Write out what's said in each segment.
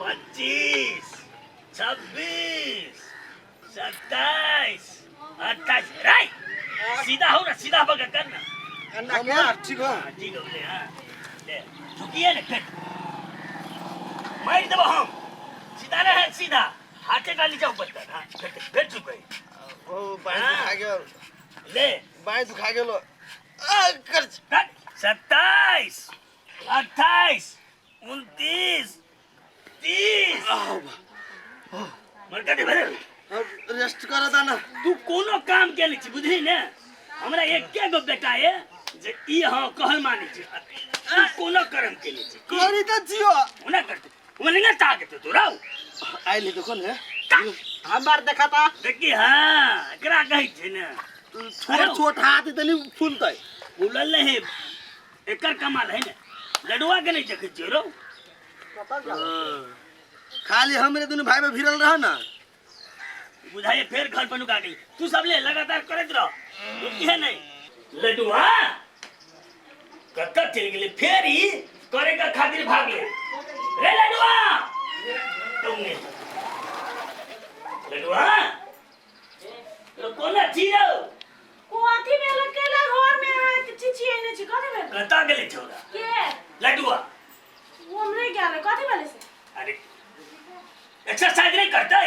25, 26, 27, 28। राय सीधा हो ना, सीधा बगा कर ना। अन्ना क्या ठीक हो? हाँ, ठीक हो ले। हाँ ले, झुकिए ने फिर मार देबो हम। सीधा रहे, सीधा हाथे का नीचे ऊपर कर। हाँ, फिर फिर झुक गई। ओ बाएं दुखा गेल। ले। बाएं दुखा गेल। आ कर। 27, 28, 29, 30। मरका दे भरे। रेस्ट कर दा ना। तू कोनो काम के नहीं छी, बुझली ने? हमरा एके गो बेटा है जे ई हाँ कहल मानै छी। तू कोनो कर्म के नहीं छी। करी त जियो। ओना करते ओना नहीं ताकत तोरा। आइले देखो ने। हमार देखा ता। देखी, हाँ, एकरा कहै छै ने। छोट छोट हाथ तनी फूलतै। फूलल नहीं है, एकर कमाल है ने। लडुआ के नहीं देखै छियै रौ। खाली हमरे दुनू भाई में भिड़ल रह ना। बुझाइए फेर घर पर नुका गेली। तू सब ले लगातार करैत रह, रुकिहे नहीं। लडुआ कतऽ चलि गेलै? फेर ई करे के खातिर भागले रे। लडुआ, तुमने लडुआ तो कोना छी रौ? कथी भेल? केला घर में आके चिचियेने छी, कथी भेल? कतऽ गेलै छौड़ा? के? लडुआ। वो हमरे गेल, कथी भेलै से? अरे, एक्सरसाइज नहीं करतै?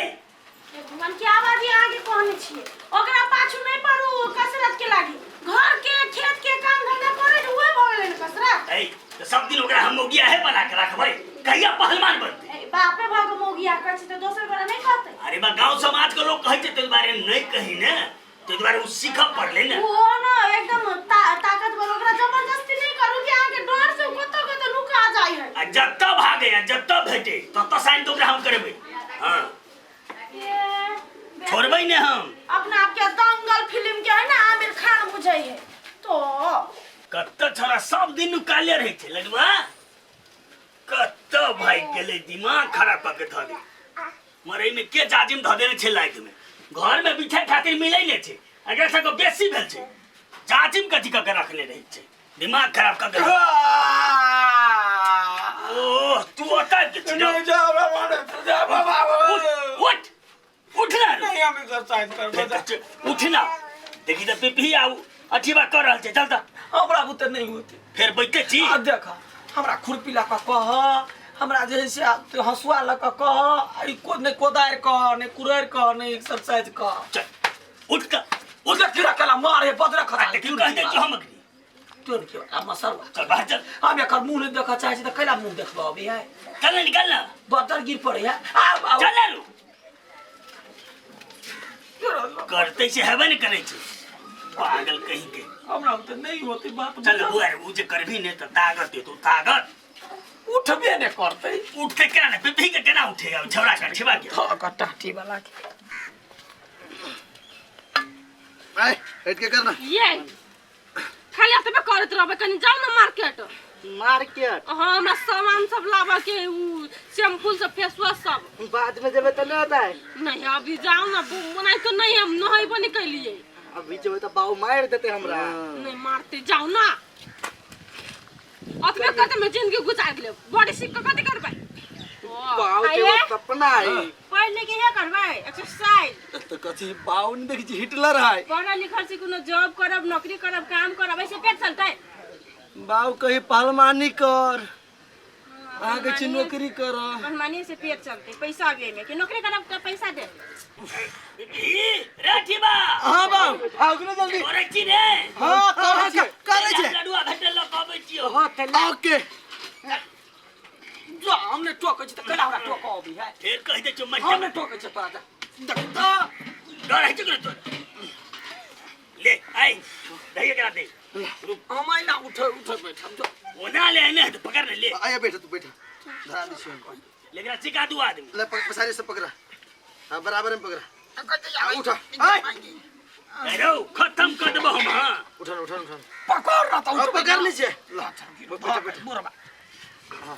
हे भगवान, क्या बात अहाँके कहने छियै, ओकरा पाछू नहि पड़ू। कसरत के लागी घर के खेत के काम धंधा करे ने, उहे भऽ गेलै ने कसरत। ऐ तऽ सब दिन ओकरा हम मौगिया है बना के रखबै, कहिया पहलवान बनतै? ए, बापे भऽ के मौगिया कहै छै तऽ दोसर गोरा नहि कहतै? अरे बा, गांव समाज के लोग कहै छै, ताहि दुआरे नहि कही ने, ताहि दुआरे ओ सीखऽ पड़लै ने। ओ ने एकदम ताकतवर, ओकरा जबरदस्ती नहि करू कि अहाँके डर से कतौ कतौ नुका जाइ है। आ जतऽ भागे आ जतऽ भेटे ततऽ साइन तऽ ओकरा हम करेबै। हाँ। ए, छोड़बै ने हम। अपना आपके दंगल फिल्म के है ना आमिर खान बुझै है तो। कतऽ छोरा सब दिन नुकाले रहै छै? लडुआ कतऽ भागि गेलै? दिमाग खराब कऽ के धऽ दे। मरई में के जाजिम धऽ देने छै लाइट में? घर में बिछै खातिर मिलै नहि छै, एकरा सबके बेसी भेल छै। जाजिम कथी कऽ के रखने रहै छै? दिमाग खराब कऽ के। ओह, तू ओतऽ के छी? नहीं जा हमरा मारे जा बाबा। उठ, उठ, उठ ना। नहीं, हम एक्सरसाइज करबो जा। उठ ना, देखी तऽ पिपही आउ अथी बा कऽ रहल छै। चल तऽ। हमरा बुते नहीं होते। फेर बैठते छी। आ देख, हमरा खुरपी लऽ कऽ कह, हमरा जे है से हँसुआ लऽ कऽ कह, आ ई को नहि कोदारि कह, नहि कुरैर कह, नहि एक्सरसाइज कह। चल, उठ कऽ उठ। कीड़ा केला मारे बदरा खसा। देखी, कह दै छी हम अखनी। तोर के आ मसरवा। चल बाहर चल। हम एकर मुंह नहि देखऽ चाहै छी तऽ कैला मुंह देखबऽ अभी है? चल ना, निकल ना। बदर गिर पड़े है। आब आब। चल ना रू। करते से हेबे ने करै छै, पागल कहीं के। हमरा तऽ नहीं होते बाप। चल बुआ रे, उ जे करबी ने तऽ ताकत देतो, ताकत। उठबे ने करतै। उठते केना ने? पिपही के केना उठे? छौड़ा के छिबा के धऽ कऽ टाटी वाला के। आय हट के करना। ये खाली एतबे करैत रहबै। कनि जाउ ने मार्केट। मार्केट? हाँ, हमरा सामान सब लाबऽ के, उ शैम्पू सब, फेस वॉश सब। बाद में जेबै तऽ नहि होतै? नहीं, अभी जाउ ना। ओनाहितो तो नहीं, हम नहेबो नहीं कैलिए। अभी जेबै तऽ बाबू मारि देतै हमरा। नहीं मारते, जाउ ना। अतबे कते में जिंदगी गुजार गेलै, बॉडी सीख के कथी करबै? बाबू के एगो सपना है। पढ़ लिख के हे करबै एक्सरसाइज। तऽ कथी बाबू नहि देखै छी, हिटलर है। पढ़ल लिखल छी, कोनो जॉब करब, नौकरी करब, काम करब, ऐसे पेट चलतै? बाबू कही पहलवानी कर, अहाँ कहै छी नौकरी कर। पहलवानी से पेट चलतै? पैसा आबे में कि नौकरी करब तऽ पैसा दे? रे ठीबा। हाँ बाबू, आओ ना जल्दी। करै छी ने? हाँ, करै छै, करै छै। लडुआ भेटल लऽ कऽ अबै छियौ। हाँ तऽ ले। ओके। जा, हम नहि टोकै छी तऽ कैला हमरा टोकऽ अबै है? फेर कहि दै छियौ। हम नहि टोकै छी तोरा, जा। देख तऽ। डर होइ छै कि नहि तोरा? ले आइ दही, एकरा दे। रुक। हम एना उठे उठे बैठब, जो। ओना ले, एने तऽ पकड़ ने ले। आया, बैठा, तू बैठा, धरा दी छियौ। लेकिन सिखा दू आदमी। ले, पकड़, पसारी से पकड़ा। हाँ, बराबर में पकड़ा। हाँ, उठा। आय। अरे खत्म कर देबो हम। हाँ। उठा उठा उठा। पकड़ ना तऽ हाँ, उठबै। पकड़ लीजिए। ला, बैठा बैठा। बुढ़बा। हाँ,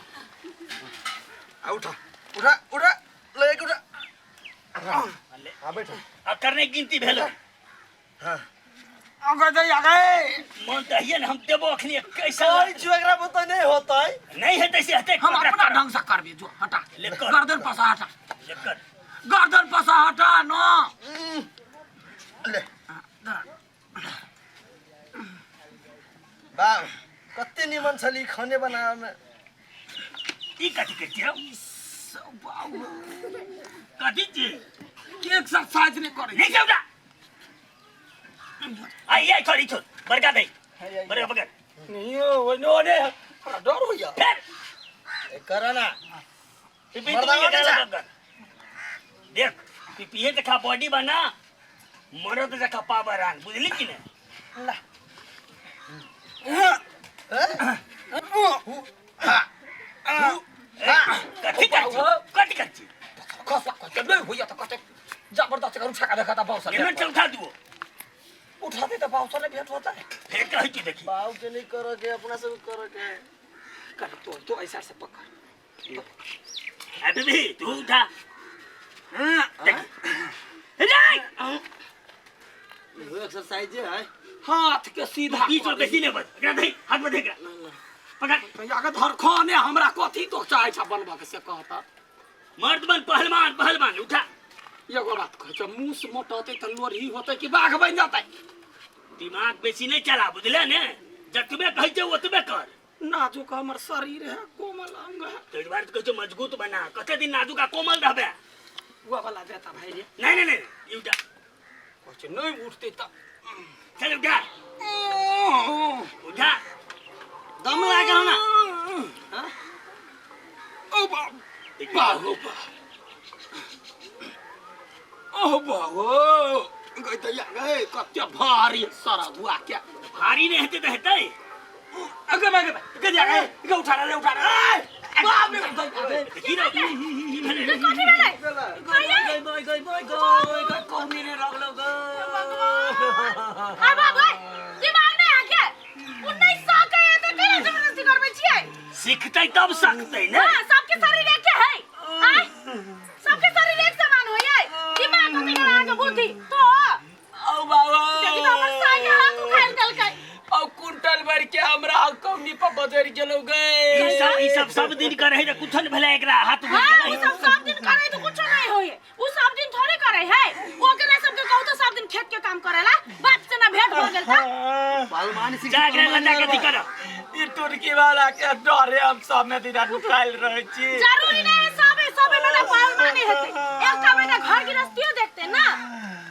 उठा उठा उठा, ले एक उठा। हाँ, बैठा। आ करने गिनती भेल। हाँ। अगर दैया गे मन तऽ हइए ने हम देबो अखनी कैसा कहै छियौ एकरा बुते नहि होतै। नहीं हेतै से हेतै। हम अपना ढंग से करबे, जो हटा। ले कर। गर्दन पर से हटा। ले कर। गर्दन पर से हटा न। ले बाउ कते निमन छली खाने बनावे में। ई कथी करै छियै? कथी छी? के एक्सरसाइज नहीं करे। नहीं जाऊगा। आई आई छोड़, ई छोड़, बड़का दे, बड़का पकड़। नहीं ओ ने हमरा डर होइया। फिर ए, कर ना। पीपी मर्दावा तू ये के जा। कर देख, पीपीए देखा बॉडी बना मरद जखा पावर आन, बुझली कि ने? ला। कथी कर छी? कथी कर छी? खसला कहते नहीं होइया त कहते जबरदस्त कर उठा के देखा त बाउसर। एना चौथा दुओ उठा दे त बाउसर ने भेंट होता है। फिर कहै छी देखी। बाऊ के नहीं करे के, अपना सब करे के। कर तो ऐसा से पकड़। अभी भी तू उठा। देख नहीं। इहो एक्सरसाइज है। हाथ के सीधा बीच में बेसी नहीं बस एकरा दही हाथ में देख पकड़। तो आगे धरखने हमरा कथी तो चाहे छ बनबा के से कहता। मर्द बन पहलवान, पहलवान उठा। एगो बात कहै छ, मुस मोटते त लोरही होते कि बाघ बन जाते? दिमाग बेसी नहीं चला, बुझले ने? जतबे कहै छै ओतबे कर। नाजुक हमर शरीर है, कोमल अंग है। तो एक बार तो कहै छै मजबूत बना, कते दिन नाजुक आ कोमल रहबे? हुआ वाला देता भाई रे। नहीं नहीं नहीं, ई उठा। कहै छै नहीं उठते त चल उठा उठा। दम लागल ना। ओ बाप बाहो बा ओ बाहो गई दैया गई, कते भारी सारा धुआ के। भारी नहीं हेतै त हेतै। अगे अगे गई दैया गई, गई उठा रे उठा रे। बाप रे दैया गई। की रे? कथी भेलै? गई गई गई गई गई गई कौनी रे लगलो गई। आ बाबू दिमाग नहीं आके 1900 के एते केना जबरदस्ती करबै छियै? सीखतै तब सकतै ने। हां, सबके शरीर एके है। आय सबके शरीर एक समान होय। दिमाग कथी के अहाँके बुद्धि तो औ बाबा देखी तो हमर साई के हाथ उखाड़ देलकै। औ कुंटल भर के हमरा कौनी पर बजर गेलो गए। ई सब सब दिन करे त कुछो न भेलै एकरा हाथ उखाड़ हां, गेलै। उ सब सब दिन करे त कुछो नहीं होय। उ सब दिन थोड़े करे है। ओकरा सबके कहू त सब दिन खेत के काम करेला, बाप से ना भेंट भ गेल त। पहलवान सिख। जा एकरा लटा के अथी कर। ई टुटकी वाला के डरे हम सब में दिना नुकाइल रहै छी। जरूरी नहीं है सबे सबे बेटा पहलवानी हेतै। एकटा बेटा घर गृहस्थियो देखते ना।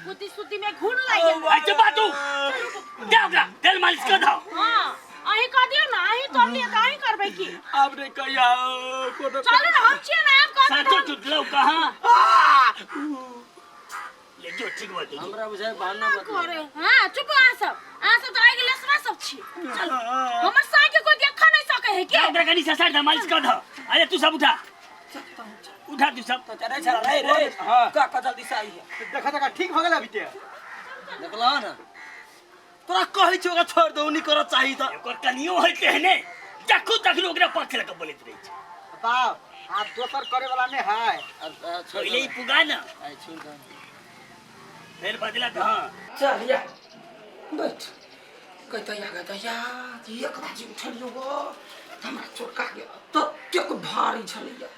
बुद्धि सुद्धि में घुन लागि गेल। अच्छा बातू जा ओकरा तेल मालिश कर दो। हां, अहीं कह दियौ ना, अहीं तोड़ लिअ त अहीं करबै की? आब नहीं कहिया कोनो। चलू ना, हम छियै ना, आब कहबै साचो टूटलो कहाँ? ले जो ठीक बात है। हमरा बुझाय बहाना ना बतला। करे। हां, चुप अहाँ सब। अहाँ सब त आइ गेल सब छी। चलू, हमर साई के कोई देखा नहीं सके है जा की? ओकरा कनी ससार दे, मालिश कर दो। अरे तू सब उठा उठा तू सब। रे छरा रे रे का का जल्दी से आई है। देखा देखा ठीक भ गेल अभी ते। देखला ना, तोरा कहै छियौ ओकरा छोड़ दौ, नहीं करऽ चाही त। ओकर कनियो होइते है ने, जखन तखन ओकरा पक्ष लऽ कऽ बोलैत रहै छै। बताओ आप दोसर करे वाला नहीं है। छोड़ पहिले ई पुगा ना। आइ छोड़ दे। फेर बदला तऽ हाँ। चल या बैठ। गई दैया एक बाजी उठलियो गो हमरा चोटका गेल ततेक भारी छलैया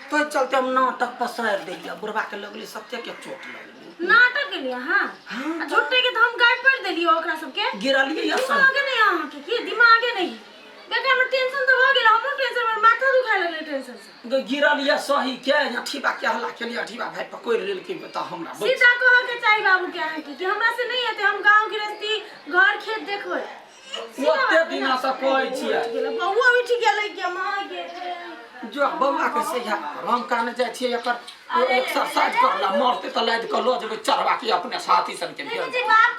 तै चलते हम नाटक पसारि देलियै। बुढ़बा के लगली सत्य के चोट लगली। नाटक केलियै अहाँ? आ झूठे के तऽ हम गाय पढ़ि देलियै ओकरा सबके। गिरलियै या सब। दिमागे नहीं अहाँके की दिमागे नहीं। बेकार में टेंशन तऽ भऽ गेल, हमरो टेंशन में माथा दुखाय लगलै टेंशन से। गिरलियै सही के अठीबा के हल्ला केलियै, अठीबा भाई पकड़ि लेलकै तऽ हमरा बैठ। सीधा कहऽ के चाही बाबू के अहाँके कि हमरा से नहीं हेतै, हम गाँव गृहस्थी घर खेत देखबै। ओते दिना से कहै छियै। बौआ उठि गेलै के माँ गे। जो बौआ के सहिया हम कहने जाइ छियै एकर एक्सरसाइज करला मरते तऽ लादि कऽ लऽ जेबै चढ़वा के अपने साथी सबके देखै छी बाप।